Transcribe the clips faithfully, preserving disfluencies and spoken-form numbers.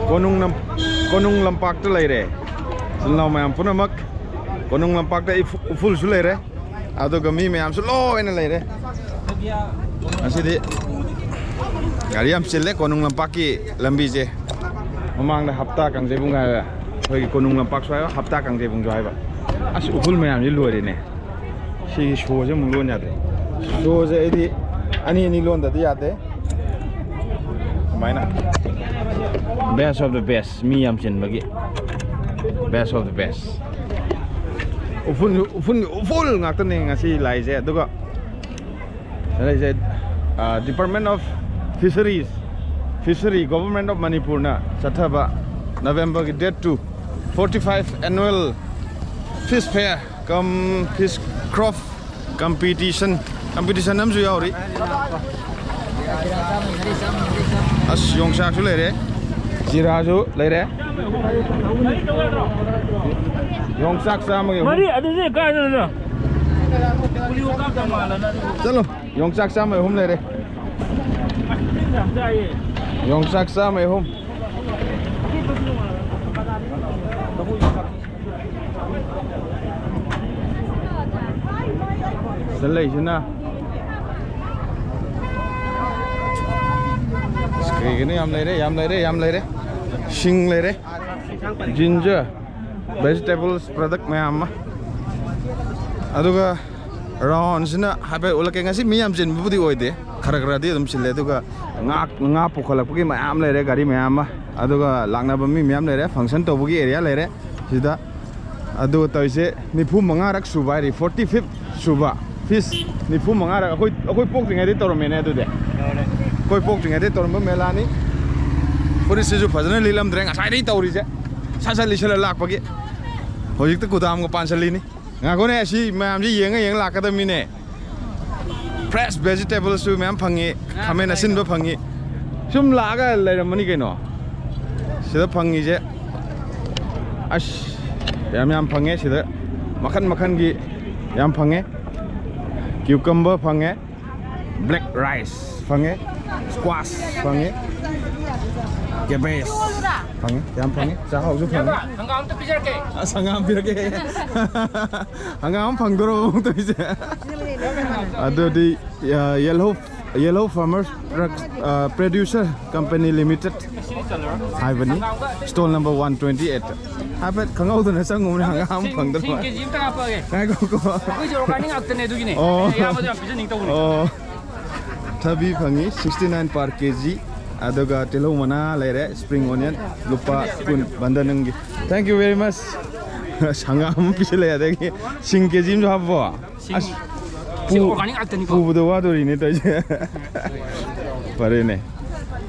ꯀꯣꯅꯨꯡ ꯂꯝ-, ꯀꯣꯅꯨꯡ ꯂꯝꯄꯥꯛꯇ ꯂꯩꯔꯦ꯫ ꯏꯆꯤꯜ ꯏꯅꯥꯎ ꯃꯌꯥꯝ ꯄꯨꯝꯅꯃꯛ ꯀꯣꯅꯨꯡ ꯂꯝꯄꯥꯛꯇ ꯏꯐꯨ-, ꯎꯐꯨꯜꯁꯨ ꯂꯩꯔꯦ꯫ ꯑꯗꯨꯒ ꯃꯤ ꯃꯌꯥꯝꯁꯨ ꯂꯣꯏꯅ ꯂꯩꯔꯦ꯫ ꯉꯁꯤꯗꯤ ꯒꯥꯔꯤ ꯌꯥꯝ ꯆꯤꯜꯂꯦ ꯀꯣꯅꯨꯡ ꯂꯝꯄꯥꯛꯀꯤ ꯂꯝꯕꯤꯁꯦ꯫ ꯃꯃꯥꯡꯗ ꯍꯞꯇꯥ ꯀꯥꯡꯖꯩꯕꯨꯡ ꯍꯥꯏꯕ, ꯑꯩꯈꯣꯏꯒꯤ ꯀꯣꯅꯨꯡ ꯂꯝꯄꯥꯛꯁꯨ ꯍꯥꯏꯕ, ꯍꯞꯇꯥ ꯀꯥꯡꯖꯩꯕꯨꯡꯁꯨ ꯍꯥꯏꯕ꯫ ꯑꯁ, ꯎꯐꯨꯜ ꯃꯌꯥꯝꯁꯤ ꯂꯣꯏꯔꯦꯅꯦ꯫ ꯁꯤꯒꯤ ꯁꯣꯁꯦ ꯑꯃꯨꯛ ꯂꯣꯟ ꯌꯥꯗ꯭ꯔꯦ꯫ ꯁꯣꯁꯦ ꯑꯩꯗꯤ ꯑꯅꯤ ꯑꯅꯤ ꯂꯣꯟꯗꯗꯤ ꯌꯥꯗꯦ꯫ ꯁꯨꯃꯥꯏꯅ best of the best, ꯃꯤ ꯌꯥꯝ ꯆꯤꯟꯕꯒꯤ best of the best꯫ ꯎꯐꯨꯜ, ꯎꯐꯨꯜ, ꯎꯐꯨꯜ ꯉꯥꯛꯇꯅꯦ ꯉꯁꯤ ꯂꯥꯛꯏꯁꯦ꯫ ꯑꯗꯨꯒ ꯂꯩꯁꯦ, ꯑ, Department of Fisheries, Fishery, Government of ꯃꯅꯤꯄꯨꯔꯅ ꯆꯠꯊꯕ ꯅꯕꯦꯝꯕꯔꯒꯤ date two, forty five annual fish fair cum fish craft competition, competition ꯑꯃꯁꯨ ꯌꯥꯎꯔꯤ꯫ ꯑꯁ, ꯌꯣꯡꯆꯥꯛꯁꯨ ꯂꯩꯔꯦ, ꯖꯤꯔꯥꯁꯨ ꯂꯩꯔꯦ꯫ ꯌꯣꯡꯆꯥꯛ ꯆꯥꯝꯃꯒꯤ ꯑꯍꯨꯝ꯫ ꯃꯔꯤ ꯑꯗꯨꯗꯤ ꯀꯥꯏꯗꯅꯣ? ꯆꯠꯂꯣ꯫ ꯌꯣꯡꯆꯥꯛ ꯆꯥꯝꯃꯩ ꯑꯍꯨꯝ ꯂꯩꯔꯦ꯫ ꯌꯣꯡꯆꯥꯛ ꯆꯥꯝꯃꯩ ꯑꯍꯨꯝ꯫ ꯁꯤꯗ ꯂꯩꯁꯤꯅ, ꯑꯁ, ꯀꯩꯒꯤꯅꯣ, ꯌꯥꯝ ꯂꯩꯔꯦ, ꯌꯥꯝ ꯂꯩꯔꯦ, ꯌꯥꯝ ꯂꯩꯔꯦ꯫ ꯁꯤꯡ ꯂꯩꯔꯦ, ginger, vegetables product ꯃꯌꯥꯝ ꯑꯃ꯫ ꯑꯗꯨꯒ ꯔꯥꯎꯟꯁꯤꯅ ꯍꯥꯏꯐꯦꯠ ꯎꯠꯂꯛꯀꯦ꯫ ꯉꯁꯤ ꯃꯤ ꯌꯥꯝ ꯆꯤꯟꯕꯕꯨꯗꯤ ꯑꯣꯏꯗꯦ, ꯈꯔ ꯈꯔꯗꯤ ꯑꯗꯨꯝ ꯆꯤꯜꯂꯦ꯫ ꯑꯗꯨꯒ ꯉꯥ, ꯉꯥ ꯄꯨꯈꯠꯂꯛꯄꯒꯤ ꯃꯌꯥꯝ ꯂꯩꯔꯦ, ꯒꯥꯔꯤ ꯃꯌꯥꯝ ꯑꯃ꯫ ꯑꯗꯨꯒ ꯂꯥꯛꯅꯕ ꯃꯤ ꯃꯌꯥꯝ ꯂꯩꯔꯦ, function ꯇꯧꯕꯒꯤ area ꯂꯩꯔꯦ ꯁꯤꯗ꯫ ꯑꯗꯨꯒ ꯇꯧꯔꯤꯁꯦ ꯅꯤꯐꯨ ꯃꯉꯥꯔꯛ ꯁꯨꯕ ꯍꯥꯏꯗꯤ forty fifth ꯁꯨꯕ꯫ Fish ꯅꯤꯐꯨ ꯃꯉꯥꯔꯛ꯫ ꯑꯩꯈꯣꯏ, ꯑꯩꯈꯣꯏ ꯄꯣꯛꯇ꯭ꯔꯤꯉꯩꯗꯩ ꯇꯧꯔꯝꯃꯦꯅꯦ ꯑꯗꯨꯗꯤ꯫ ꯑꯩꯈꯣꯏ ꯄꯣꯛꯇ꯭ꯔꯤꯉꯩꯗꯩ ꯇꯧꯔꯝꯕ ꯃꯦꯂꯥꯅꯤ꯫ ꯐꯨꯔꯤꯠꯁꯤꯁꯨ ꯐꯖꯅ ꯂꯤꯠꯂꯝꯗ꯭ꯔꯦ ꯉꯁꯥꯏꯗꯩ ꯇꯧꯔꯤꯁꯦ꯫ ꯁꯠ ꯁꯠ ꯂꯤꯠꯁꯜꯂ ꯂꯥꯛꯄꯒꯤ꯫ ꯍꯧꯖꯤꯛꯇ ꯀꯨꯗꯥꯝꯒ ꯄꯥꯟꯁꯜꯂꯤꯅꯤ꯫ ꯉꯥꯏꯈꯣꯅꯦ, ꯁꯤ ꯃꯌꯥꯝꯁꯤ ꯌꯦꯡꯉ ꯌꯦꯡꯉ ꯂꯥꯛꯀꯗꯕ ꯃꯤꯅꯦ꯫ Fresh vegetablesꯁꯨ ꯃꯌꯥꯝ ꯐꯪꯉꯤ, ꯈꯥꯃꯦꯟ ꯑꯁꯤꯟꯕ ꯐꯪꯉꯤ꯫ ꯁꯨꯝ ꯂꯥꯛꯑꯒ ꯂꯩꯔꯝꯃꯅꯤ ꯀꯩꯅꯣ꯫ ꯁꯤꯗ ꯐꯪꯉꯤꯁꯦ ꯑꯁ, ꯌꯥꯝ ꯌꯥꯝ ꯐꯪꯉꯦ ꯁꯤꯗ꯫ ꯃꯈꯟ ꯃꯈꯟꯒꯤ ꯌꯥꯝ ꯐꯪꯉꯦ꯫ Cucumber ꯐꯪꯉꯦ, black rice ꯐꯪꯉꯦ, squash ꯐꯪꯉꯦ꯫ Cabbage. ꯐꯪꯉꯤ, ꯌꯥꯝ ꯐꯪꯉꯤ꯫ ꯆꯥꯛꯍꯥꯎꯁꯨ ꯐꯪꯉꯤ꯫ ꯍꯪꯒꯥꯝ ꯑꯝꯇ ꯄꯤꯖꯔꯛꯀꯦ꯫ ꯑꯁ, ꯍꯪꯒꯥꯝ ꯄꯤꯔꯛꯀꯦ꯫ ꯍꯪꯒꯥꯝ ꯑꯃ ꯐꯪꯗꯣꯔꯕ ꯑꯃꯨꯛ ꯇꯧꯔꯤꯁꯦ꯫ ꯑꯗꯨꯗꯤ, ꯑ, Yellow, Yellow Farmer Product, ꯑ, Producer Company Limited ꯍꯥꯏꯕꯅꯤ꯫ Stall number one twenty eight꯫ ꯍꯥꯏꯐꯦꯠ ꯈꯪꯍꯧꯗꯅ ꯆꯪꯉꯨꯕꯅꯤ, ꯍꯪꯒꯥꯝ ꯁꯤꯡ, ꯐꯪꯗꯅ꯫ ꯁꯤꯡ ꯀꯦꯖꯤ ꯑꯝꯇ ꯍꯥꯞꯄꯛꯑꯒꯦ꯫ ꯉꯥꯏꯈꯣꯀꯣ꯫ ꯑꯩꯈꯣꯏꯁꯨ organic ꯉꯥꯛꯇꯅꯦ, ꯑꯗꯨꯒꯤꯅꯦ꯫ ꯑꯣ꯫ ꯑꯌꯥꯝꯕꯗꯣ ꯌꯥꯝ ꯄꯤꯖꯅꯤꯡ ꯇꯧꯕꯅꯦ꯫ ꯑꯣ꯫ ꯊꯕꯤ ꯐꯪꯉꯤ, sixty nine per ꯀꯦꯖꯤ꯫ ꯑꯗꯨꯒ ꯇꯤꯜꯍꯧ ꯃꯅꯥ ꯂꯩꯔꯦ, spring onion, ꯂꯨꯄꯥ ꯀꯨꯟ ꯕꯟꯗꯅꯪꯒꯤ꯫ Thank you very much꯫ ꯍꯪꯒꯥꯝ ꯑꯃ ꯄꯤꯁꯤꯜꯂꯛꯑꯦ, ꯑꯗꯒꯤ ꯁꯤꯡ ꯀꯦꯖꯤ ꯑꯃꯁꯨ ꯍꯥꯞꯄꯣ꯫ ꯁꯤꯡ, ꯑꯁ, ꯁꯤꯡ ꯄꯨ-, organic ꯉꯥꯛꯇꯅꯤꯀꯣ꯫ ꯄꯨꯕꯗ ꯋꯥꯗꯣꯔꯤꯅꯦ ꯇꯧꯔꯤꯁꯦ꯫ ꯐꯔꯦꯅꯦ꯫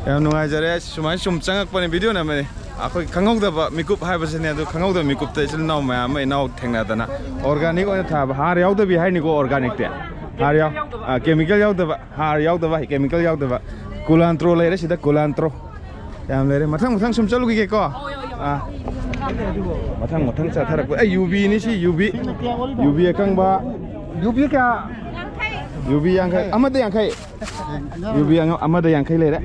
ꯌꯥꯝ ꯅꯨꯡꯉꯥꯏꯖꯔꯦ꯫ ꯁꯨꯃꯥꯏꯅ ꯁꯨꯝ ꯆꯪꯉꯛꯄꯅꯦ, video ꯅꯝꯕꯅꯦ꯫ ꯑꯩꯈꯣꯏ ꯈꯪꯍꯧꯗꯕ ꯃꯤꯀꯨꯞ ꯍꯥꯏꯕꯁꯤꯅꯦ꯫ ꯑꯗꯨ ꯈꯪꯍꯧꯗꯕ ꯃꯤꯀꯨꯞꯇ ꯏꯆꯤꯜ ꯏꯅꯥꯎ ꯃꯌꯥꯝ ꯑꯃ ꯏꯅꯥꯎ ꯊꯦꯡꯅꯗꯅ organic ꯑꯣꯏꯅ ꯊꯥꯕ, ꯍꯥꯔ ꯌꯥꯎꯗꯕꯤ ꯍꯥꯏꯅꯤꯀꯣ organicꯇꯤ꯫ ꯍꯥꯔ ꯌꯥꯎ-, ꯑꯥ, chemical ꯌꯥꯎꯗꯕ, ꯍꯥꯔ ꯌꯥꯎꯗꯕ, chemical ꯌꯥꯎꯗꯕ꯫ Culantro ꯂꯩꯔꯦ ꯁꯤꯗ, culantro꯫ ꯌꯥꯝ ꯂꯩꯔꯦ꯫ ꯃꯊꯪ ꯃꯊꯪ ꯁꯨꯝ ꯆꯠꯂꯨꯈꯤꯒꯦꯀꯣ꯫ ꯑꯥ꯫ ꯃꯊꯪ ꯃꯊꯪ ꯆꯠꯊꯔꯛꯄ꯫ ꯑꯩ ꯌꯨꯕꯤꯅꯤ ꯁꯤ, ꯌꯨꯕꯤ꯫ ꯌꯨꯕꯤ ꯑꯀꯪꯕ꯫ ꯌꯨꯕꯤ ꯀꯌꯥ? ꯌꯨꯕꯤ ꯌꯥꯡꯈꯩ꯫ ꯑꯃꯗ ꯌꯥꯡꯈꯩ꯫ ꯌꯨꯕꯤ ꯑꯉ-, ꯑꯃꯗ ꯌꯥꯡꯈꯩ ꯂꯩꯔꯦ꯫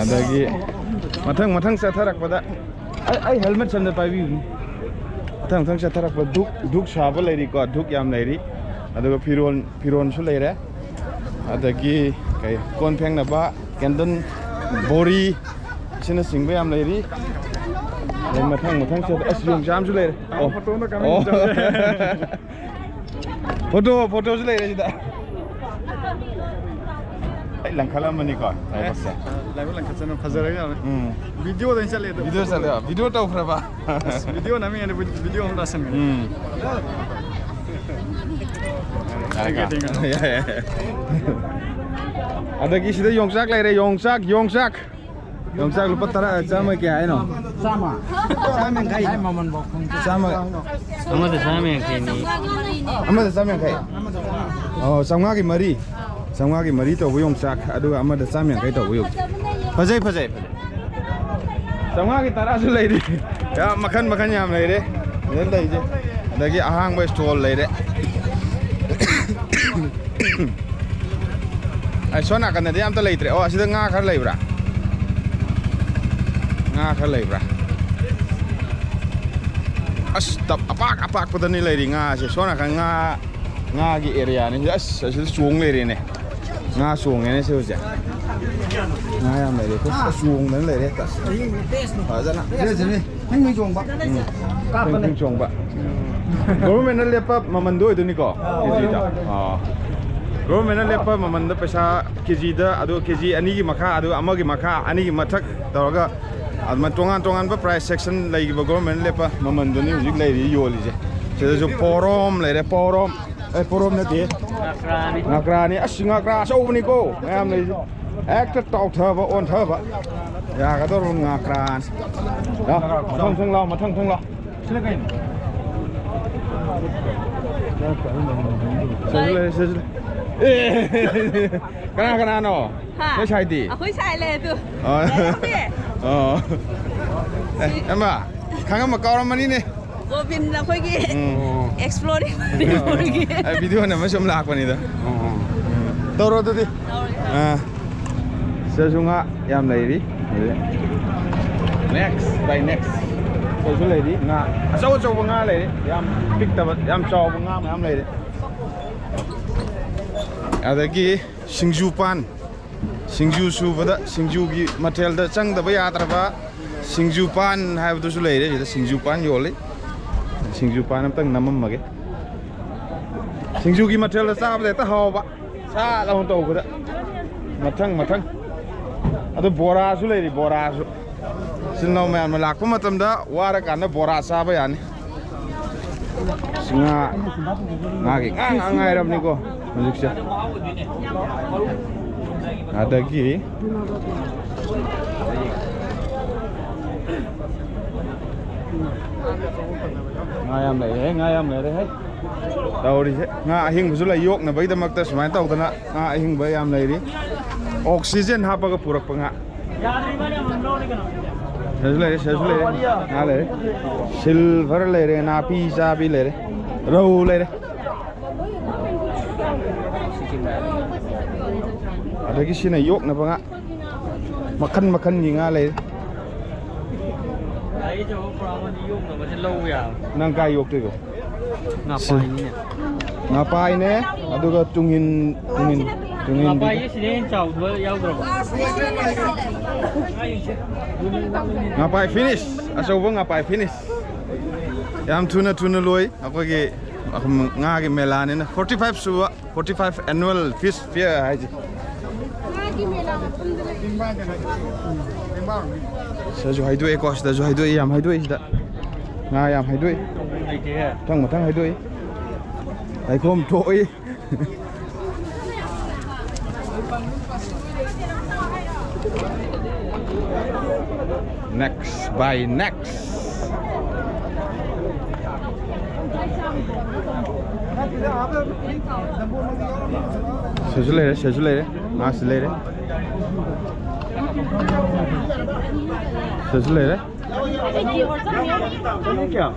ꯑꯗꯒꯤ ꯃꯊꯪ ꯃꯊꯪ ꯆꯠꯊꯔꯛꯄꯗ ꯑꯩ, ꯑꯩ helmet ꯁꯣꯝꯗ ꯄꯥꯏꯕꯤꯌꯨꯅꯦ꯫ ꯃꯊꯪ ꯃꯊꯪ ꯆꯠꯊꯔꯛꯄ ꯙꯨꯛ, ꯙꯨꯛ ꯁꯥꯕ ꯂꯩꯔꯤꯀꯣ, ꯙꯨꯛ ꯌꯥꯝ ꯂꯩꯔꯤ꯫ ꯑꯗꯨꯒ ꯐꯤꯔꯣꯟ, ꯐꯤꯔꯣꯟꯁꯨ ꯂꯩꯔꯦ꯫ ꯑꯗꯒꯤ ꯀꯩ, ꯀꯣꯟ ꯐꯦꯡꯅꯕ candle, ꯕꯣꯔꯤ, ꯑꯁꯤꯅꯆꯤꯡꯕ ꯌꯥꯝ ꯂꯩꯔꯤ꯫ ꯑꯗꯩ ꯃꯊꯪ ꯃꯊꯪ ꯆꯠ-, ꯑꯁ, ꯌꯣꯡꯆꯥꯛ ꯑꯃꯁꯨ ꯂꯩꯔꯦ꯫ ꯑꯣ꯫ ꯐꯣꯇꯣ ꯑꯃ ꯀꯥꯞꯃꯤꯟꯅꯁꯤ꯫ ꯑꯣ꯫ ꯐꯣꯇꯣ, ꯐꯣꯇꯣꯁꯨ ꯂꯩꯔꯦ ꯁꯤꯗ꯫ ꯑꯩ ꯂꯪꯈꯠꯂꯝꯕꯅꯤꯀꯣ, ꯂꯥꯏꯕꯛꯁꯦ꯫ ꯂꯥꯏꯕꯛ ꯂꯪꯈꯠꯆꯅ ꯐꯖꯔꯒ ꯌꯥꯝꯃꯦ꯫ ꯎꯝ꯫ Videoꯗ ꯑꯣꯏꯅ ꯆꯠꯂꯦ ꯑꯗꯣ꯫ Video ꯆꯠꯂꯦ, video ꯇꯧꯈ꯭ꯔꯕ? ꯑꯁ, video ꯅꯝꯃꯤꯉꯩꯗ video ꯑꯃ ꯇꯥꯁꯟꯒꯅꯤ꯫ ꯎꯝ꯫ Thank you, thank you꯫ ꯌꯥꯏ, ꯌꯥꯏ꯫ ꯑꯗꯒꯤ ꯁꯤꯗ ꯌꯣꯡꯆꯥꯛ ꯂꯩꯔꯦ, ꯌꯣꯡꯆꯥꯛ, ꯌꯣꯡꯆꯥꯛ꯫ ꯌꯣꯡꯆꯥꯛ ꯂꯨꯄꯥ ꯇꯔꯥ, ꯆꯥꯝꯃ ꯀꯌꯥ ꯍꯥꯏꯅꯣ? ꯆꯥꯝꯃ꯫ ꯆꯥꯝꯃ ꯌꯥꯡꯈꯩ꯫ ꯆꯥꯝꯃ꯫ ꯑꯃꯗ ꯆꯥꯝꯃ ꯌꯥꯡꯈꯩꯅꯤ꯫ ꯑꯃꯗ ꯆꯥꯝꯃ ꯌꯥꯡꯈꯩ꯫ ꯑꯣ, ꯆꯥꯝꯃꯉꯥꯒꯤ ꯃꯔꯤ꯫ ꯆꯥꯝꯃꯉꯥꯒꯤ ꯃꯔꯤ ꯇꯧꯕ ꯌꯣꯡꯆꯥꯛ, ꯑꯗꯨꯒ ꯑꯃꯗ ꯆꯥꯝꯃ ꯌꯥꯡꯈꯩ ꯇꯧꯕ ꯌꯣꯡꯆꯥꯛ꯫ ꯐꯖꯩ, ꯐꯖꯩ, ꯐꯖꯩ꯫ ꯆꯥꯝꯃꯉꯥꯒꯤ ꯇꯔꯥꯁꯨ ꯂꯩꯔꯤ꯫ ꯌꯥꯝ ꯃꯈꯟ ꯃꯈꯟ ꯌꯥꯝ ꯂꯩꯔꯦ꯫ ꯁꯤꯗ ꯂꯩꯁꯦ꯫ ꯑꯗꯒꯤ ꯑꯍꯥꯡꯕ stall ꯂꯩꯔꯦ꯫ ꯑꯩ ꯁꯣꯝ ꯅꯥꯀꯟꯗꯗꯤ ꯑꯝꯇ ꯂꯩꯇ꯭ꯔꯦ꯫ ꯑꯣ, ꯑꯁꯤꯗ ꯉꯥ ꯈꯔ ꯂꯩꯕ꯭ꯔꯥ? ꯉꯥ ꯈꯔ ꯂꯩꯕ꯭ꯔꯥ? ꯑꯁ, ꯇꯞ ꯑꯄꯥꯛ ꯑꯄꯥꯛꯄꯗꯅꯤ ꯂꯩꯔꯤ ꯉꯥꯁꯦ꯫ ꯁꯣꯝ ꯅꯥꯀꯟ ꯉꯥ, ꯉꯥꯒꯤ ꯑꯦꯔꯤꯌꯥꯅꯤ꯫ ꯑꯁ, ꯑꯁꯤꯗ ꯆꯣꯡ ꯂꯩꯔꯦꯅꯦ꯫ ꯉꯥ ꯆꯣꯡꯉꯦꯅꯦ ꯁꯤ ꯍꯧꯖꯤꯛ꯫ ꯉꯥ ꯌꯥꯝ ꯂꯩꯔꯦ꯫ ꯑꯁ, ꯆꯣꯡꯗꯅ ꯂꯩꯔꯦ ꯍꯦꯛꯇ꯫ ꯐꯖꯅ꯫ ꯅꯪ ꯅꯣꯏ ꯆꯣꯡꯕ? ꯎꯝ꯫ ꯀꯥꯞꯄꯅꯦ꯫ ꯅꯪ ꯆꯣꯡꯕ꯫ ꯒꯣꯚꯔꯟꯃꯦꯟꯠꯅ ꯂꯦꯞꯄ ꯃꯃꯟꯗꯣ ꯑꯣꯏꯗꯣꯏꯅꯤꯀꯣ? ꯑꯥ, ꯀꯦꯖꯤꯗ? ꯑꯣꯏ, ꯑꯣꯏ꯫ ꯑꯥ꯫ ꯒꯣꯚꯔꯟꯃꯦꯟꯠꯅ ꯂꯦꯞꯄ ꯃꯃꯟꯗ ꯄꯩꯁꯥ ꯀꯦꯖꯤꯗ, ꯑꯗꯣ ꯀꯦꯖꯤ ꯑꯅꯤꯒꯤ ꯃꯈꯥ, ꯑꯗꯨꯒ ꯑꯃꯒꯤ ꯃꯈꯥ, ꯑꯅꯤꯒꯤ ꯃꯊꯛ ꯇꯧꯔꯒ ꯑꯗꯨꯃꯥꯏꯅ ꯇꯣꯉꯥꯟ ꯇꯣꯉꯥꯟꯕ price section ꯂꯩꯈꯤꯕ ꯒꯣꯚꯔꯟꯃꯦꯟꯠꯅ ꯂꯦꯞꯄ ꯃꯃꯟꯗꯨꯅꯤ ꯍꯧꯖꯤꯛ ꯂꯩꯔꯤ ꯌꯣꯜꯂꯤꯁꯦ꯫ ꯁꯤꯗꯁꯨ ꯄꯣꯔꯣꯝ ꯂꯩꯔꯦ, ꯄꯣꯔꯣꯝ꯫ ꯑꯦ, ꯄꯣꯔꯣꯝ ꯅꯠꯇꯦ꯫ ꯉꯀ꯭ꯔꯥꯅꯤ꯫ ꯉꯀ꯭ꯔꯥꯅꯤ꯫ ꯑꯁ, ꯉꯀ꯭ꯔꯥ ꯑꯆꯧꯕꯅꯤꯀꯣ ꯃꯌꯥꯝ ꯂꯩꯔꯤꯁꯦ꯫ ꯍꯦꯛꯇ ꯇꯥꯎꯊꯕ, ꯑꯣꯟꯊꯕ ꯌꯥꯒꯗꯧꯔꯕ ꯉꯀ꯭ꯔꯥꯅꯤ꯫ ꯂꯥꯎ, ꯃꯊꯪ, ꯃꯊꯪ ꯂꯥꯎ, ꯃꯊꯪ, ꯃꯊꯪ ꯂꯥꯎ꯫ ꯁꯤꯅ ꯀꯩꯅꯣ? ꯁꯤꯗꯁꯨ ꯂꯩ, ꯁꯤꯗꯁꯨ ꯂꯩ꯫ ꯑꯦ! ꯀꯅꯥ ꯀꯅꯥꯅꯣ? ꯍꯥ? ꯅꯣꯏ ꯁꯥꯏꯗꯤ? ꯑꯩꯈꯣꯏ ꯁꯥꯏ ꯂꯩ ꯑꯗꯨ꯫ ꯑꯣ꯫ ꯂꯩꯔꯝꯃꯦ꯫ ꯑꯣ꯫ ꯑꯦ, ꯑꯃ, ꯈꯪꯉꯝꯕ ꯀꯥꯎꯔꯝꯃꯅꯤꯅꯦ꯫ ꯒꯣꯕꯤꯟ ꯑꯩꯈꯣꯏꯒꯤ ꯎꯝ꯫ Exploring ꯃꯅꯤꯄꯨꯔꯒꯤ꯫ ꯑꯩ video ꯅꯝꯕ ꯁꯨꯝ ꯂꯥꯛꯄꯅꯤꯗ꯫ ꯎꯝ꯫ ꯇꯧꯔꯣ ꯑꯗꯨꯗꯤ꯫ ꯇꯧꯔꯒꯦ, ꯇꯧꯔꯒꯦ꯫ ꯑꯥ꯫ ꯁꯤꯗꯁꯨ ꯉꯥ ꯌꯥꯝ ꯂꯩꯔꯤ꯫ Next by next꯫ ꯁꯤꯗꯁꯨ ꯂꯩꯔꯤ ꯉꯥ꯫ ꯑꯆꯧ ꯑꯆꯧꯕ ꯉꯥ ꯂꯩꯔꯤ꯫ ꯌꯥꯝ ꯄꯤꯛꯇꯕ, ꯌꯥꯝ ꯆꯥꯎꯕ ꯉꯥ ꯃꯌꯥꯝ ꯂꯩꯔꯤ꯫ ꯑꯗꯒꯤ ꯁꯤꯡꯖꯨ ꯄꯥꯟ꯫ ꯁꯤꯡꯖꯨ ꯁꯨꯕꯗ, ꯁꯤꯡꯖꯨꯒꯤ ꯃꯊꯦꯜꯗ ꯆꯪꯗꯕ ꯌꯥꯗ꯭ꯔꯕ ꯁꯤꯡꯖꯨ ꯄꯥꯟ ꯍꯥꯏꯕꯗꯨꯁꯨ ꯂꯩꯔꯦ꯫ ꯁꯤꯗ ꯁꯤꯡꯖꯨ ꯄꯥꯟ ꯌꯣꯜꯂꯤ꯫ ꯁꯤꯡꯖꯨ ꯄꯥꯟ ꯑꯝꯇꯪ ꯅꯝꯃꯝꯃꯒꯦ꯫ ꯁꯤꯡꯖꯨꯒꯤ ꯃꯊꯦꯜꯗ ꯆꯥꯕꯗ ꯍꯦꯛꯇ ꯍꯥꯎꯕ꯫ ꯁꯥꯠ ꯂꯥꯎꯅ ꯇꯧꯕꯗ꯫ ꯃꯊꯪ, ꯃꯊꯪ꯫ ꯑꯗꯨ ꯕꯣꯔꯥꯁꯨ ꯂꯩꯔꯤ, ꯕꯣꯔꯥꯁꯨ꯫ ꯏꯆꯤꯜ ꯏꯅꯥꯎ ꯃꯌꯥꯝꯅ ꯂꯥꯛꯄ ꯃꯇꯝꯗ ꯋꯥꯔꯀꯥꯟꯗ ꯕꯣꯔꯥ ꯆꯥꯕ ꯌꯥꯅꯤ꯫ ꯉꯥ, ꯉꯥꯒꯤ ꯉꯥ ꯉꯥꯛ ꯉꯥꯏꯔꯕꯅꯤꯀꯣ ꯍꯧꯖꯤꯛꯁꯦ꯫ ꯑꯗꯒꯤ ꯉꯥ ꯌꯥꯝ ꯂꯩꯔꯦꯍꯦ, ꯉꯥ ꯌꯥꯝ ꯂꯩꯔꯦꯍꯦ꯫ ꯇꯧꯔꯤꯁꯦ ꯉꯥ ꯑꯍꯤꯡꯕꯁꯨ ꯂꯩ, ꯌꯣꯛꯅꯕꯒꯤꯗꯃꯛꯇ ꯁꯨꯃꯥꯏꯅ ꯇꯧꯗꯅ ꯉꯥ ꯑꯍꯤꯡꯕ ꯌꯥꯝ ꯂꯩꯔꯤ꯫ Oxygen ꯍꯥꯞꯄꯒ ꯄꯨꯔꯛꯄ ꯉꯥ꯫ ꯁꯤꯗꯁꯨ ꯂꯩꯔꯦ, ꯁꯤꯗꯁꯨ ꯂꯩꯔꯦ꯫ ꯉꯥ ꯂꯩꯔꯦ꯫ Silver ꯂꯩꯔꯦ, ꯅꯥꯄꯤ ꯆꯥꯕꯤ ꯂꯩꯔꯦ, ꯔꯧ ꯂꯩꯔꯦ꯫ ꯑꯗꯒꯤ ꯁꯤꯅ ꯌꯣꯛꯅꯕ ꯉꯥ꯫ ꯃꯈꯟ ꯃꯈꯟꯒꯤ ꯉꯥ ꯂꯩꯔꯦ꯫ ꯑꯩꯁꯨ ꯄꯨꯔꯥ ꯑꯃꯗꯤ ꯌꯣꯛꯅꯕꯁꯦ ꯂꯧ ꯌꯥꯕ꯫ ꯅꯪ ꯀꯥꯏ ꯌꯣꯛꯇꯣꯏꯕ? ꯉꯥꯄꯥꯏꯅꯤꯅꯦ꯫ ꯉꯥꯄꯥꯏꯅꯦ, ꯑꯗꯨꯒ ꯇꯨꯡꯍꯤꯟ, ꯇꯨꯡꯍꯤꯟ, ꯇꯨꯡꯍꯤꯟꯕꯤ꯫ ꯉꯥꯄꯥꯏꯁꯦ ꯁꯤꯗꯩ ꯍꯦꯟꯅ ꯆꯥꯎꯗꯕ ꯌꯥꯎꯗ꯭ꯔꯕꯣ? ꯉꯥꯄꯥꯏ finish, ꯑꯆꯧꯕ ꯉꯥꯄꯥꯏ finish꯫ ꯌꯥꯝ ꯊꯨꯅ ꯊꯨꯅ ꯂꯣꯏ ꯑꯩꯈꯣꯏꯒꯤ ꯉꯥꯒꯤ ꯃꯦꯂꯥꯅꯤꯅ꯫ Forty five ꯁꯨꯕ, forty five annual fish fair ꯍꯥꯏꯁꯦ꯫ ꯁꯤꯗꯁꯨ ꯍꯥꯏꯗꯣꯛꯑꯦꯀꯣ, ꯁꯤꯗꯁꯨ ꯍꯥꯏꯗꯣꯛꯑꯦ, ꯌꯥꯝ ꯍꯥꯏꯗꯣꯛꯑꯦ ꯁꯤꯗ꯫ ꯉꯥ ꯌꯥꯝ ꯍꯥꯏꯗꯣꯛꯑꯦ꯫ ꯃꯊꯪ ꯃꯊꯪ ꯍꯥꯏꯗꯣꯛꯑꯦ꯫ ꯂꯩꯈꯣꯝ ꯊꯣꯛꯏ꯫ Next by next. ꯁꯤꯁꯨ ꯂꯩꯔꯦ, ꯁꯤꯁꯨ ꯂꯩꯔꯦ, ꯉꯥꯁꯨ ꯂꯩꯔꯦ, ꯁꯤꯁꯨ ꯂꯩꯔꯦ꯫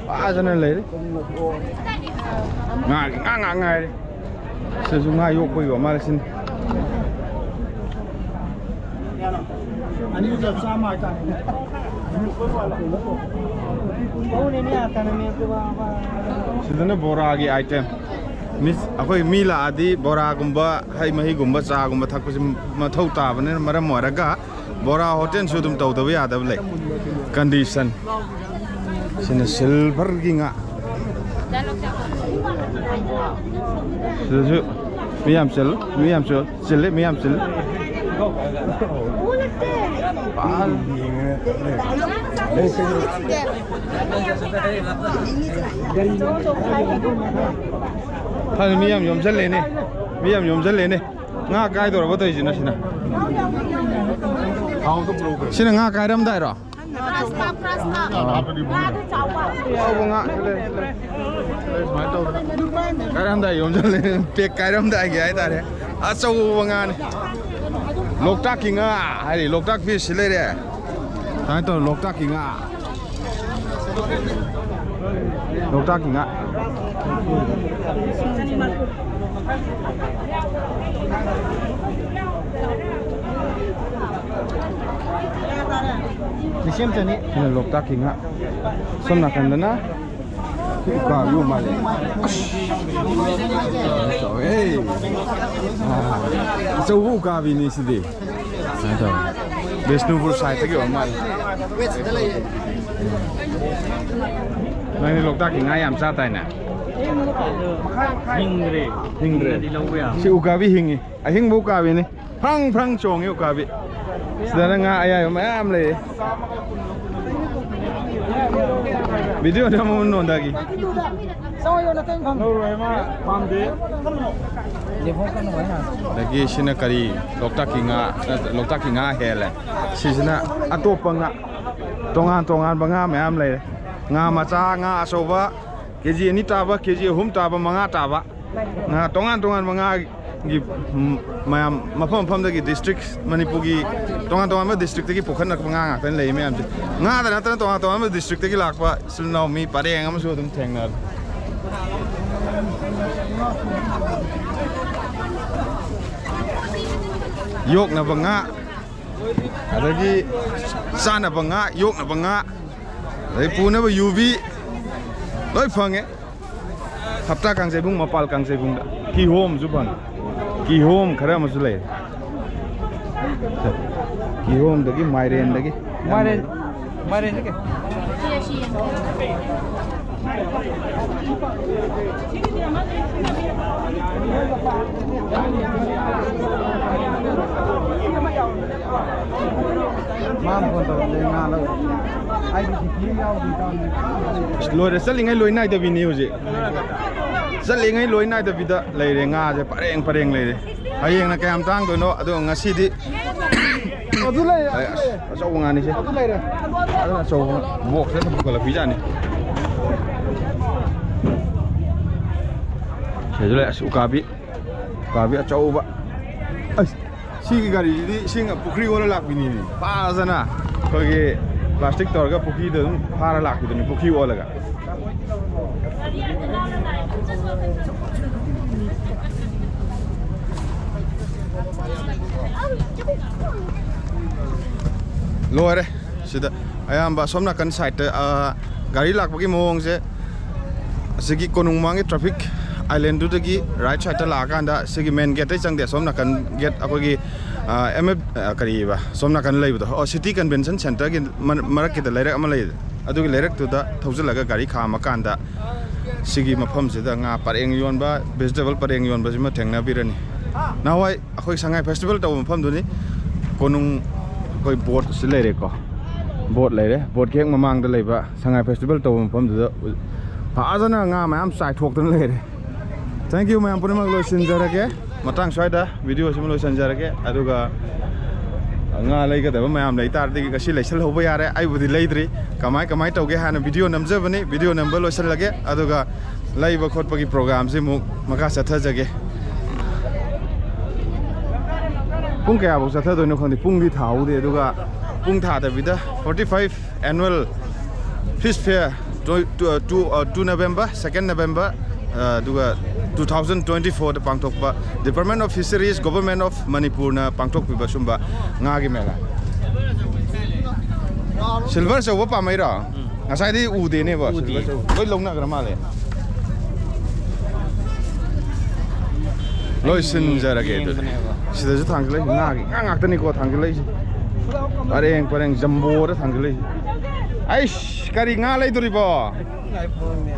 ꯐꯖꯅ ꯂꯩꯔꯦ꯫ ꯉꯥꯒꯤ ꯉꯥ ꯉꯥꯛ ꯉꯥꯏꯔꯦ꯫ ꯁꯤꯗꯁꯨ ꯉꯥ ꯌꯣꯛꯄꯒꯤ ꯑꯣꯏ ꯃꯥꯜꯂꯦ ꯁꯤꯅ꯫ ꯑꯅꯤꯒ ꯆꯥꯝꯃ ꯍꯥꯏꯇꯥꯔꯦ꯫ ꯁꯤꯗꯅ ꯕꯣꯔꯥꯒꯤ item꯫ ꯃꯤꯁ, ꯑꯩꯈꯣꯏ ꯃꯤ ꯂꯥꯛꯑꯗꯤ ꯕꯣꯔꯥꯒꯨꯝꯕ, ꯍꯩ ꯃꯍꯤꯒꯨꯝꯕ, ꯆꯥꯒꯨꯝꯕ ꯊꯛꯄꯁꯤ ꯃꯊꯧ ꯇꯥꯕꯅꯤꯅ ꯃꯔꯝ ꯑꯣꯏꯔꯒ ꯕꯣꯔꯥ ꯍꯣꯇꯦꯜꯁꯨ ꯑꯗꯨꯝ ꯇꯧꯗꯕ ꯌꯥꯗꯕ ꯂꯩ꯫ Condition꯫ ꯁꯤꯅ silverꯒꯤ ꯉꯥ꯫ ꯁꯤꯗꯁꯨ ꯃꯤ ꯌꯥꯝ ꯆꯤꯜꯂꯤ, ꯃꯤ ꯌꯥꯝ ꯆꯤꯜ-, ꯆꯤꯜꯂꯤ, ꯃꯤ ꯌꯥꯝ ꯆꯤꯜꯂꯤ꯫ ꯐꯅ ꯃꯤ ꯌꯥꯝ ꯌꯣꯝꯁꯜꯂꯦꯅꯦ, ꯃꯤ ꯌꯥꯝ ꯌꯣꯝꯁꯜꯂꯦꯅꯦ꯫ ꯉꯥ ꯀꯥꯏꯗꯧꯔꯕ ꯇꯧꯔꯤꯁꯤꯅ ꯁꯤꯅ? ꯁꯤꯅ ꯉꯥ ꯀꯥꯏꯔꯝꯗꯥꯏꯔꯣ? ꯑꯆꯧꯕ ꯉꯥ ꯁꯤ ꯂꯩꯔꯦ, ꯁꯤ ꯂꯩꯔꯦ꯫ ꯁꯨꯃꯥꯏꯅ ꯇꯧꯗꯅ ꯀꯥꯏꯔꯝꯗꯥꯏ ꯌꯣꯝꯁꯤꯜꯂꯦ, ꯄꯦꯛ ꯀꯥꯏꯔꯝꯗꯥꯏꯒꯤ ꯍꯥꯏꯇꯥꯔꯦ꯫ ꯑꯆꯧꯕ ꯉꯥꯅꯤ꯫ ꯂꯣꯛꯇꯥꯛꯀꯤ ꯉꯥ ꯍꯥꯏꯔꯤ, ꯂꯣꯛꯇꯥꯛ fish ꯁꯤ ꯂꯩꯔꯦ꯫ ꯁꯨꯃꯥꯏꯅ ꯇꯧꯔ ꯂꯣꯛꯇꯥꯛꯀꯤ ꯉꯥ꯫ ꯂꯣꯛꯇꯥꯛꯀꯤ ꯉꯥ꯫ ꯂꯤꯁꯤꯡ ꯑꯃ ꯆꯅꯤ꯫ ꯁꯤꯅ ꯂꯣꯛꯇꯥꯛꯀꯤ ꯉꯥ꯫ ꯁꯣꯝ ꯅꯥꯀꯟꯗꯅ ꯎꯀꯥꯕꯤ ꯃꯥꯜꯂꯦ꯫ ꯑꯁ! ꯆꯥꯎꯋꯦ꯫ ꯑꯥ, ꯑꯆꯧꯕ ꯎꯀꯥꯕꯤꯅꯤ ꯁꯤꯗꯤ꯫ ꯁꯨꯃꯥꯏꯅ ꯇꯧꯔꯦ꯫ ꯕꯤꯁꯅꯨꯄꯨꯔ ꯁꯥꯏꯠꯇꯒꯤ ꯑꯣꯏꯔ ꯃꯥꯜꯂꯦ꯫ ꯅꯪꯗꯤ ꯂꯣꯛꯇꯥꯛꯀꯤ ꯉꯥ ꯌꯥꯝ ꯆꯥ ꯇꯥꯏꯅꯦ? ꯍꯤꯡꯗ꯭ꯔꯦ꯫ ꯍꯤꯡꯗ꯭ꯔꯦ꯫ ꯍꯤꯡꯉꯗꯤ ꯂꯧꯕ ꯌꯥꯕ꯫ ꯁꯤ ꯎꯀꯥꯕꯤ ꯍꯤꯡꯉꯤ꯫ ꯑꯍꯤꯡꯕ ꯎꯀꯥꯕꯤꯅꯤ꯫ ꯐ꯭ꯔꯪ ꯐ꯭ꯔꯪ ꯆꯣꯡꯉꯤ ꯎꯀꯥꯕꯤ꯫ ꯁꯤꯗꯅ ꯉꯥ ꯑꯌꯥꯏꯕ ꯃꯌꯥꯝ ꯂꯩ꯫ ꯚꯤꯗꯤꯑꯣꯗ ꯑꯃꯨꯛ ꯅꯣꯟꯗꯒꯤ꯫ ꯑꯗꯒꯤ ꯁꯤꯅ ꯀꯔꯤ? ꯂꯣꯛꯇꯥꯛꯀꯤ ꯉꯥ, ꯂꯣꯛꯇꯥꯛꯀꯤ ꯉꯥ ꯍꯦꯜꯂꯦ꯫ ꯁꯤꯁꯤꯅ ꯑꯇꯣꯞꯄ ꯉꯥ, ꯇꯣꯉꯥꯟ ꯇꯣꯉꯥꯟꯕ ꯉꯥ ꯃꯌꯥꯝ ꯂꯩꯔꯦ꯫ ꯉꯥ ꯃꯆꯥ, ꯉꯥ ꯑꯆꯧꯕ, ꯀꯦ ꯖꯤ ꯑꯅꯤ ꯇꯥꯕ, ꯀꯦ ꯖꯤ ꯑꯍꯨꯝ ꯇꯥꯕ, ꯃꯉꯥ ꯇꯥꯕ꯫ ꯉꯥ ꯇꯣꯉꯥꯟ ꯇꯣꯉꯥꯟꯕ ꯉꯥꯒꯤ, ꯎꯝ, ꯃꯌꯥꯝ ꯃꯐꯝ ꯃꯐꯝꯗꯒꯤ district, ꯃꯅꯤꯄꯨꯔꯒꯤ ꯇꯣꯉꯥꯟ ꯇꯣꯉꯥꯟꯕ districtꯇꯒꯤ ꯄꯨꯈꯠꯅꯔꯛꯄ ꯉꯥ ꯉꯥꯛꯇꯅꯤ ꯂꯩ ꯃꯌꯥꯝꯁꯦ꯫ ꯉꯥꯗ ꯅꯠꯇꯅ ꯇꯣꯉꯥꯟ ꯇꯣꯉꯥꯟꯕ districtꯇꯒꯤ ꯂꯥꯛꯄ ꯏꯆꯤꯜ ꯏꯅꯥꯎ ꯃꯤ ꯄꯔꯦꯡ ꯑꯃꯁꯨ ꯑꯗꯨꯝ ꯊꯦꯡꯅꯔꯦ꯫ ꯌꯣꯛꯅꯕ ꯉꯥ, ꯑꯗꯒꯤ ꯆꯥꯅꯕ ꯉꯥ, ꯌꯣꯛꯅꯕ ꯉꯥ, ꯑꯗꯩ ꯄꯨꯅꯕ ꯌꯨꯕꯤ ꯂꯣꯏ ꯐꯪꯉꯦ꯫ ꯍꯞꯇꯥ ꯀꯥꯡꯖꯩꯕꯨꯡ, ꯃꯄꯥꯜ ꯀꯥꯡꯖꯩꯕꯨꯡꯗ ꯀꯤꯍꯣꯝꯁꯨ ꯐꯪꯉꯦ꯫ ꯀꯤꯍꯣꯝ ꯈꯔ ꯑꯃꯁꯨ ꯂꯩꯔꯦ꯫ ꯀꯤꯍꯣꯝꯗꯒꯤ, ꯃꯥꯏꯔꯦꯟꯗꯒꯤ꯫ ꯃꯥꯏꯔꯦꯟ, ꯃꯥꯏꯔꯦꯟꯗꯤ ꯀꯩ? ꯃꯥꯅ ꯐꯣꯟ ꯇꯧꯔꯛꯑꯦ, ꯉꯥ ꯂꯧ꯫ ꯑꯩꯒꯤ ꯗꯤꯄꯤ ꯌꯥꯎꯗ꯭ꯔꯤ ꯀꯥꯟꯗ꯫ ꯑꯁ, ꯂꯣꯏꯔꯦ, ꯆꯠꯂꯤꯉꯩ ꯂꯣꯏ ꯅꯥꯏꯗꯕꯤꯅꯤ ꯍꯧꯖꯤꯛ꯫ ꯆꯠꯂꯤꯉꯩ ꯂꯣꯏ ꯅꯥꯏꯗꯕꯤꯗ ꯂꯩꯔꯦ, ꯉꯥꯁꯦ ꯄꯔꯦꯡ ꯄꯔꯦꯡ ꯂꯩꯔꯦ꯫ ꯍꯌꯦꯡꯅ ꯀꯌꯥꯝ ꯇꯥꯡꯗꯣꯏꯅꯣ, ꯑꯗꯣ ꯉꯁꯤꯗꯤ ꯑꯗꯨ ꯂꯩꯔꯦ, ꯑꯗꯨ ꯂꯩꯔꯦ꯫ ꯑꯆꯧꯕ ꯉꯥꯅꯤꯁꯦ꯫ ꯑꯗꯨ ꯂꯩꯔꯦ꯫ ꯑꯗꯨꯅ ꯑꯆꯧꯕ box ꯑꯃ ꯄꯨꯈꯠꯂꯛꯄꯤꯖꯥꯠꯅꯤ꯫ ꯁꯤꯗ ꯂꯩ, ꯑꯁ, ꯎꯀꯥꯕꯤ꯫ ꯎꯀꯥꯕꯤ ꯑꯆꯧꯕ꯫ ꯑꯁ, ꯁꯤꯒꯤ ꯒꯥꯔꯤꯁꯤꯗꯤ ꯏꯁꯤꯡ ꯄꯨꯈ꯭ꯔꯤ ꯑꯣꯜꯂ ꯂꯥꯛꯄꯤꯅꯤꯅꯦ꯫ ꯐꯖꯅ ꯑꯩꯈꯣꯏꯒꯤ plastic ꯇꯧꯔꯒ ꯄꯨꯈ꯭ꯔꯤꯗ ꯑꯗꯨꯝ ꯐꯥꯔ ꯂꯥꯛꯄꯤꯗꯨꯅꯤ, ꯄꯨꯈ꯭ꯔꯤ ꯑꯣꯜꯂꯒ꯫ ꯂꯣꯏꯔꯦ꯫ ꯁꯤꯗ ꯑꯌꯥꯝꯕ ꯑꯁꯣꯝ ꯅꯥꯀꯟ ꯁꯥꯏꯠꯇ, ꯑ, ꯒꯥꯔꯤ ꯂꯥꯛꯄꯒꯤ ꯃꯑꯣꯡꯁꯦ, ꯑꯁꯤꯒꯤ ꯀꯣꯅꯨꯡ ꯃꯃꯥꯡꯒꯤ ꯇ꯭ꯔꯥꯐꯤꯛ ꯑꯥꯏꯂꯦꯟꯗꯨꯗꯒꯤ ꯔꯥꯏꯠ ꯁꯥꯏꯠꯇ ꯂꯥꯛꯑꯀꯥꯟꯗ ꯁꯤꯒꯤ ꯃꯦꯟ ꯒꯦꯠꯇꯩ ꯆꯪꯗꯦ꯫ ꯑꯁꯣꯝ ꯅꯥꯀꯟ ꯒꯦꯠ ꯑꯩꯈꯣꯏꯒꯤ, ꯑ, ꯑꯦꯝ ꯑꯦꯐ, ꯑ, ꯀꯔꯤꯕ, ꯑꯁꯣꯝ ꯅꯥꯀꯟ ꯂꯩꯕꯗꯣ, ꯑꯣ, ꯁꯤꯇꯤ ꯀꯟꯚꯦꯟꯁꯟ ꯁꯦꯟꯇꯔꯒꯤ ꯃ-, ꯃꯔꯛꯀꯤꯗ ꯂꯩꯔꯛ ꯑꯃ ꯂꯩ꯫ ꯑꯗꯨꯒꯤ ꯂꯩꯔꯛꯇꯨꯗ ꯊꯧꯖꯤꯜꯂꯒ ꯒꯥꯔꯤ ꯈꯥꯝꯃꯀꯥꯟꯗ ꯁꯤꯒꯤ ꯃꯐꯝꯁꯤꯗ ꯉꯥ ꯄꯔꯦꯡ ꯌꯣꯟꯕ, ꯚꯦꯖꯤꯇꯦꯕꯜ ꯄꯔꯦꯡ ꯌꯣꯟꯕꯁꯤꯃ ꯊꯦꯡꯅꯕꯤꯔꯅꯤ꯫ ꯅꯍꯥꯟꯋꯥꯏ ꯑꯩꯈꯣꯏ ꯁꯉꯥꯏ ꯐꯦꯁꯇꯤꯚꯦꯜ ꯇꯧꯕ ꯃꯐꯝꯗꯨꯅꯤ꯫ ꯀꯣꯅꯨꯡ ꯑꯩꯈꯣꯏ ꯕꯣꯠꯁꯤ ꯂꯩꯔꯦꯀꯣ, ꯕꯣꯠ ꯂꯩꯔꯦ, ꯕꯣꯠꯀꯤ ꯍꯦꯛ ꯃꯃꯥꯡꯗ ꯂꯩꯕ ꯁꯉꯥꯏ ꯐꯦꯁꯇꯤꯚꯦꯜ ꯇꯧꯕ ꯃꯐꯝꯗꯨꯗ ꯐꯖꯅ ꯉꯥ ꯃꯌꯥꯝ ꯆꯥꯏꯊꯣꯛꯇꯅ ꯂꯩꯔꯦ꯫ Thank you ꯃꯌꯥꯝ ꯄꯨꯝꯅꯃꯛ, ꯂꯣꯏꯁꯤꯟꯖꯔꯒꯦ꯫ ꯃꯇꯥꯡ ꯁ꯭ꯋꯥꯏꯗ ꯚꯤꯗꯤꯑꯣꯁꯤꯃ ꯂꯣꯏꯁꯤꯟꯖꯔꯒꯦ꯫ ꯑꯗꯨꯒ ꯉꯥ ꯂꯩꯒꯗꯕ ꯃꯌꯥꯝ ꯂꯩ ꯇꯥꯔꯗꯤ ꯉꯁꯤ ꯂꯩꯁꯜꯍꯧꯕ ꯌꯥꯔꯦ꯫ ꯑꯩꯕꯨꯗꯤ ꯂꯩꯗ꯭ꯔꯤ꯫ ꯀꯃꯥꯏ ꯀꯃꯥꯏ ꯇꯧꯒꯦ ꯍꯥꯟꯅ ꯚꯤꯗꯤꯑꯣ ꯅꯝꯖꯕꯅꯤ꯫ ꯚꯤꯗꯤꯑꯣ ꯅꯝꯕ ꯂꯣꯏꯁꯤꯜꯂꯒꯦ꯫ ꯑꯗꯨꯒ ꯂꯩꯕ ꯈꯣꯠꯄꯒꯤ ꯄ꯭ꯔꯣꯒ꯭ꯔꯥꯝꯁꯤ ꯑꯃꯨꯛ ꯃꯈꯥ ꯆꯠꯊꯖꯒꯦ꯫ ꯄꯨꯡ ꯀꯌꯥꯐꯧ ꯆꯠꯊꯗꯣꯏꯅꯣ ꯈꯪꯗꯦ꯫ ꯄꯨꯡꯗꯤ ꯊꯥꯍꯧꯗꯦ꯫ ꯑꯗꯨꯒ ꯄꯨꯡ ꯊꯥꯗꯕꯤꯗ forty five annual fish fair, two, two, uh, two November, second November, uh, ꯑꯗꯨꯒ two thousand twenty fourꯗ ꯄꯥꯡꯊꯣꯛꯄ, Department of Fisheries, Government of ꯃꯅꯤꯄꯨꯔꯅ ꯄꯥꯡꯊꯣꯛꯄꯤꯕ ꯁꯨꯝꯕ ꯉꯥꯒꯤ ꯃꯦꯂꯥ꯫ ꯁꯤꯜꯚꯔ ꯑꯆꯧꯕ ꯄꯥꯝꯃꯩꯔꯣ? ꯉꯁꯥꯏꯗꯤ ꯎꯗꯦꯅꯦꯕꯣ, ꯎꯗꯦ꯫ ꯁꯤꯜꯚꯔ ꯑꯆꯧꯕ꯫ ꯂꯣꯏ ꯂꯧꯅꯈ꯭ꯔ ꯃꯥꯜꯂꯦ꯫ ꯂꯣꯏꯁꯤꯟꯖꯔꯒꯦ ꯑꯗꯨꯗꯤ꯫ ꯌꯦꯡꯕꯅꯦꯕ꯫ ꯁꯤꯗꯁꯨ ꯊꯥꯡꯒꯠꯂꯛꯏ, ꯉꯥꯒꯤ ꯉꯥ ꯉꯥꯛꯇꯅꯤꯀꯣ ꯊꯥꯡꯒꯠꯂꯛꯏꯁꯦ꯫ ꯄꯔꯦꯡ ꯄꯔꯦꯡ ꯖꯝꯕꯣꯗ ꯊꯥꯡꯒꯠꯂꯛꯏꯁꯦ꯫ ꯑꯩꯁ, ꯀꯔꯤ ꯉꯥ ꯂꯩꯗꯣꯔꯤꯕꯣ? ꯉꯥꯏ ꯐꯣꯟꯅꯦ꯫